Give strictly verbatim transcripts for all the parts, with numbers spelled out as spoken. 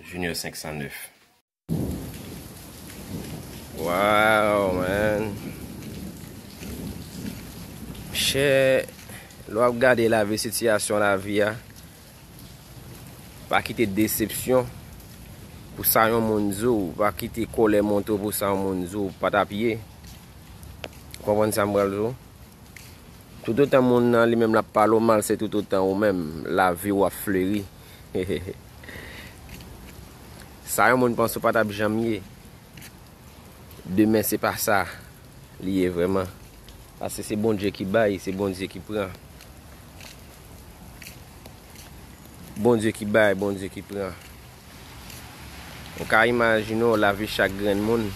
Junior senk san nèf. Wow, man. Chè, lè w ap gade lavi, sitiyasyon lavi a, pa kite desepsyon pou sa yon moun di w, pa kite kòlè monte w pou sa yon moun di w, pa t ap ye. Ou konprann sa m pral di w? Toutotan moun nan li menm l ap pale w mal, se toutotan ou menm, lavi w ap fleri. Sa yon moun panse w pa t ap janm ye, demen se pa sa li ye vrèman. Paske se Bondye ki bay, se Bondye ki pran. Bondye ki bay, Bondye ki pran. Ou ka imajine w lavi chak grenn moun,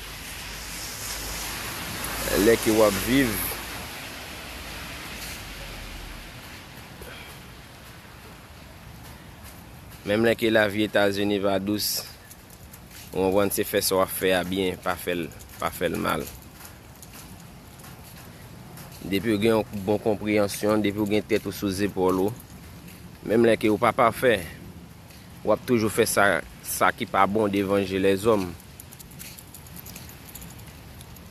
lè ke w ap viv. Menm lè ke lavi Etazini pa dous, ou konprann, se fè sa w ap fè a byen, pa fè l, pa fè l mal. Depi w gen yon bon konpreyansyon, depi w gen tèt ou sou zepòl ou, menm lè ke ou pa pafè, w ap toujou fè sa, sa ki pa bon devan je lèzòm.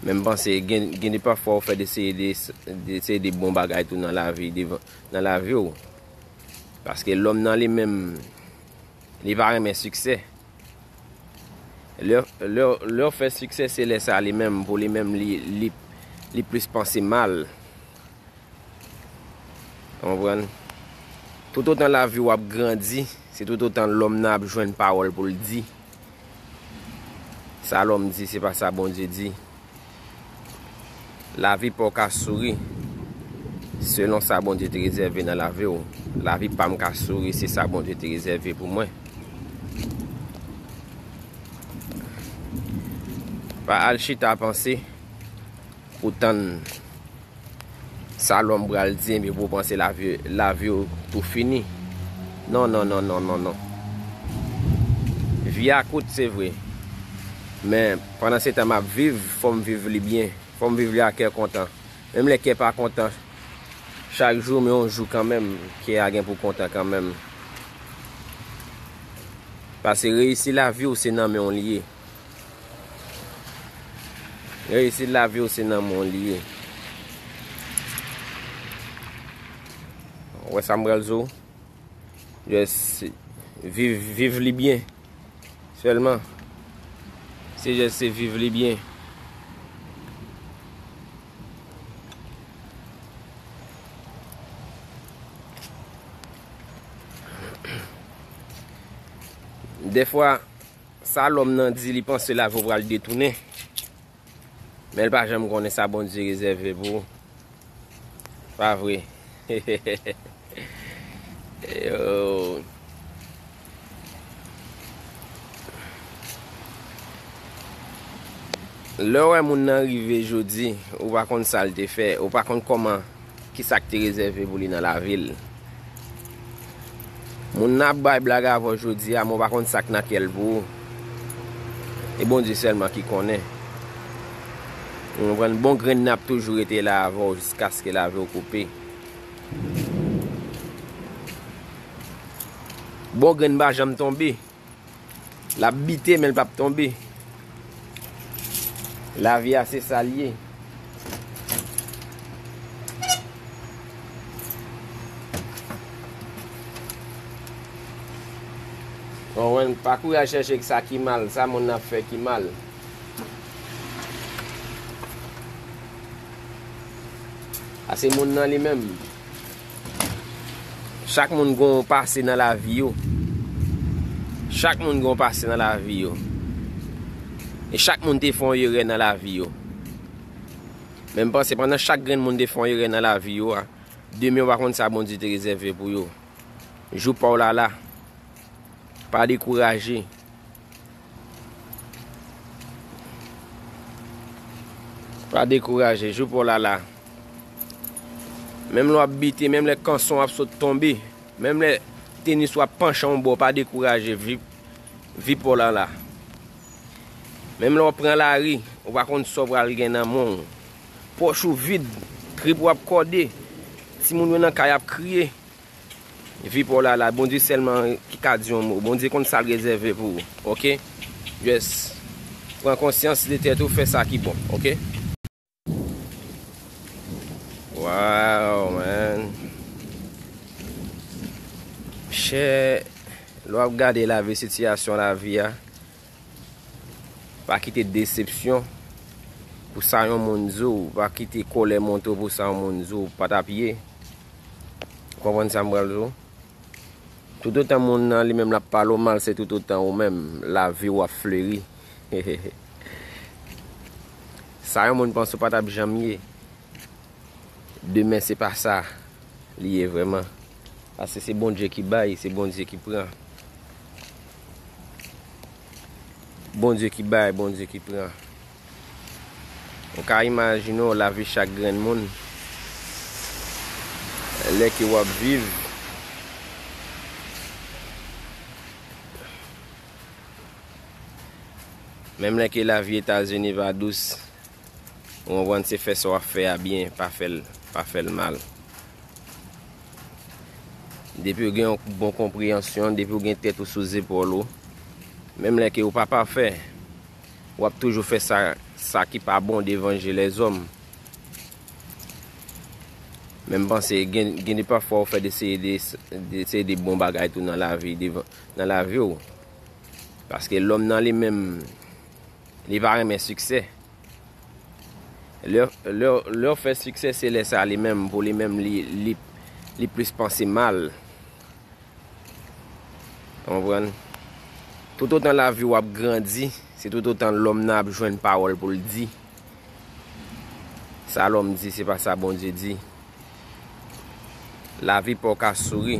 Men m panse gen, gen de pafwa ou fè de seri de, de seri de bon bagay tou nan lavi, devan, nan lavi w. Paske lòm nan li menm, li pa renmen siksè. Lè, lè, lè w fè siksè, se lè sa li menm, pou li menm, li, li, li plis panse mal. Ou konprann? Toutotan lavi w ap grandi, se toutotan lòm nan ap jwenn pawòl pou l di. Sa lòm di, se pa sa Bondye di. Lavi pa w ka souri selon sa Bondye te rezève nan lavi w. Lavi pa m ka souri, se sa Bondye te rezève pou mwen. Pa al chita panse pou tann sa lòm pral di, epi pou w panse lavi, lavi w tou fini. Non, non, non, non, non, non. Vi a kout, se vre. Men, pandan se tan m ap viv, fò m viv li byen. Fò m viv li ak kè kontan. Menm lè kè pa kontan, chak jou, men yon jou kanmenm, kè a gen pou kontan kanmenm. Paske reyisi lavi w, se nan men w li ye. Reyisi lavi w, se nan men w li ye. Ou wè sa m pral di w? Just viv, viv li byen. Sèlman. Se just se viv li byen. Dèfwa, sa lòm nan di, li panse lavi w pral detounen. Men l pa janm konnen sa Bondye rezève pou ou. Pa vre? Yo. Lè w wè moun nan rive jodi, ou pa konn sa l te fè, ou pa konn kòman, kisa k te rezève pou li nan lavi l. Moun nan ap bay blag avè w jodi a, men w pa konn sa k nan kè l pou ou. E Bondye sèlman ki konnen. Ou konprann? Bon grenn nan ap toujou rete la avè w jiskaske lavi w koupe. Bon grenn pa janm tonbe. L ap bite, men l p ap tonbe. Lavi a, se sa l ye. Konprann? Pa kouri al chèche sa ki mal, sa moun nan ap fè ki mal. A se moun nan li menm. Chak moun gen yon pase nan lavi yo. Chak moun gen yon pase nan lavi yo. E chak moun te fè yon erè nan lavi yo. Men m panse pandan chak grenn moun te fè yon erè nan lavi yo a, demen w pa konn sa Bondye te rezève pou yo. Jou pa w la la. Pa dekouraje. Pa dekouraje, jou pa w la la. Menm lè w ap bite, menm lè kanson w ap sot tonbe, menm lè tenis w ap panche yon bò, pa dekouraje, vi, vi pa w la la. Menm lè w ap pran lari, ou pa konn sa w pral gen nan men w. Pòch ou vid, trip ou ap kòde, timoun yo nan kay ap kriye. Vi pa w la la, Bondye sèlman ki ka di yon mo. Bondye konn sa l rezève pou ou, oke? Just pran konsyans de tèt ou, fè sa ki bon, oke? Wow, man. Chè, lè w ap gade lavi, sitiyasyon lavi a, pa kite desepsyon pou sa yon moun di w, pa kite kòlè monte w pou sa yon moun di w, pa t ap ye. Ou konprann sa m pral di w? Toutotan moun nan li menm l ap pale w mal, se toutotan ou menm, lavi w ap fleri. Sa yon moun panse w pa t ap janm ye, demen se pa sa li ye vrèman. Paske se Bondye ki bay, se Bondye ki pran. Bondye ki bay, Bondye ki pran. Ou ka imajine w lavi chak grenn moun. Lè ke w ap viv, menm lè ke lavi Etazini pa dous, ou konprann, se fè sa w ap fè a byen, pa fè l, pa fè l mal. Depi w gen yon bon konpreyansyon, depi w gen tèt ou sou zepòl ou, menm lè ke ou pa pafè, w ap toujou fè sa, sa ki pa bon devan je lèzòm. Men m panse gen, gen de pafwa ou fè de seri de, de seri de bon bagay tou nan lavi, devan, nan lavi w. Paske lòm nan li menm, li pa renmen siksè. Lè, lè, lè w fè siksè, se lè sa li menm, pou li menm, li, li, li plis panse mal. Ou konprann? Toutotan lavi w ap grandi, se toutotan lòm nan ap jwenn pawòl pou l di. Sa lòm di, se pa sa Bondye di. Lavi pa w ka souri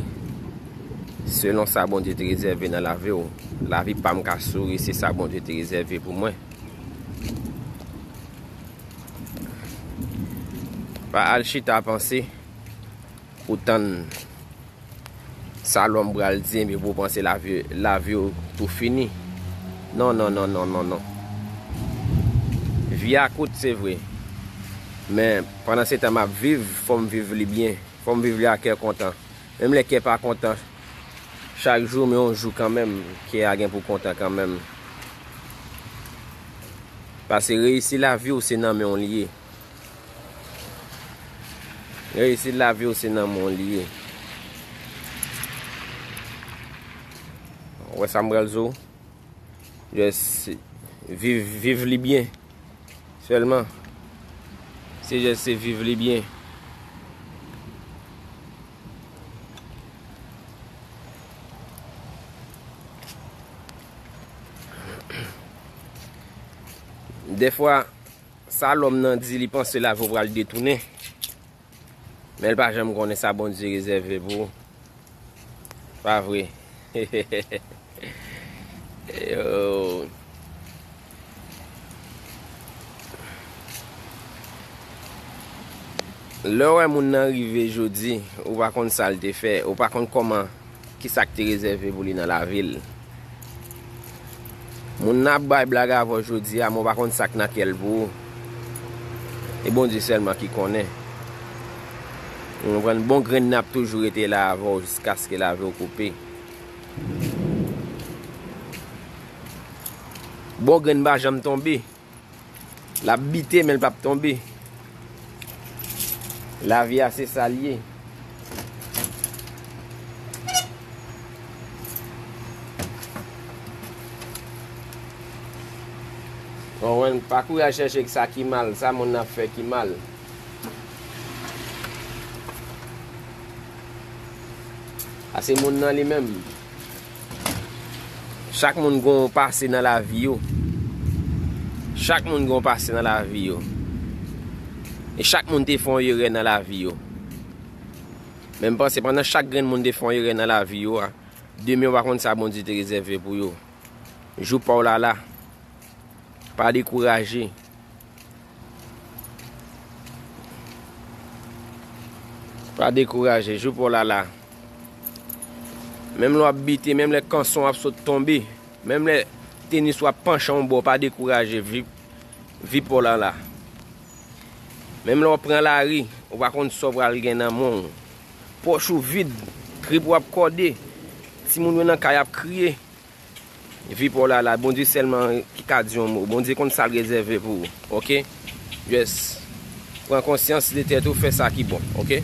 selon sa Bondye te rezève nan lavi w. Lavi pa m ka souri, se sa Bondye te rezève pou mwen. Pa al chita panse ou tann sa lòm pral di, epi pou w panse lavi, lavi w tou fini. Non, non, non, non, non, non. Vi a kout, se vre. Men, pandan se tan m ap viv, fò m viv li byen. Fò m viv li ak kè kontan. Menm lè kè pa kontan, chak jou, men yon jou kanmenm, kè a gen pou kontan kanmenm. Paske reyisi lavi w, se nan men w li ye. Reyisi lavi w se nan men w li ye. Ou wè sa m pral di w? Just viv, viv li byen. Sèlman. Se just se viv li byen. Dèfwa, sa lòm nan di, li panse lavi w pral detounen. Men l pa janm konnen sa Bondye rezève pou ou. Pa vre? Yo. Lè w wè moun nan rive jodi, ou pa konn sa l te fè, ou pa konn kòman, kisa k te rezève pou li nan lavi l. Moun nan ap bay blag avè w jodi a, men w pa konn sa k nan kè l pou ou. E Bondye sèlman ki konnen. Ou konprann? Bon grenn nan ap toujou rete la avè w jiskaske lavi w koupe. Bon grenn pa janm tonbe. L ap bite, men l p ap tonbe. Lavi a, se sa l ye. Konprann? Pa kouri al chèche sa ki mal, sa moun nan ap fè ki mal. Paske moun nan li menm, chak moun gen yon pase nan lavi yo. Chak moun gen yon pase nan lavi yo. E chak moun te fè yon erè nan lavi yo. Men m panse pandan chak grenn moun te fè yon erè nan lavi yo a, demen w pa konn sa Bondye te rezève pou yo. Jou pa w la la. Pa dekouraje. Pa dekouraje, jou pa w la la. Menm lè w ap bite, menm lè kanson w ap sot tonbe, menm lè tenis w ap panche yon bò, pa dekouraje, vi, vi pa w la la. Menm lè w ap pran lari, ou pa konn sa w pral gen nan men w. Pòch ou vid, Gripe w ap kòde. Timoun yo nan kay ap kriye. Vi pa w la la, Bondye sèlman ki ka di yon mo. Bondye konn sa l rezève pou ou, oke? Just pran konsyans de tèt ou, fè sa ki bon, oke?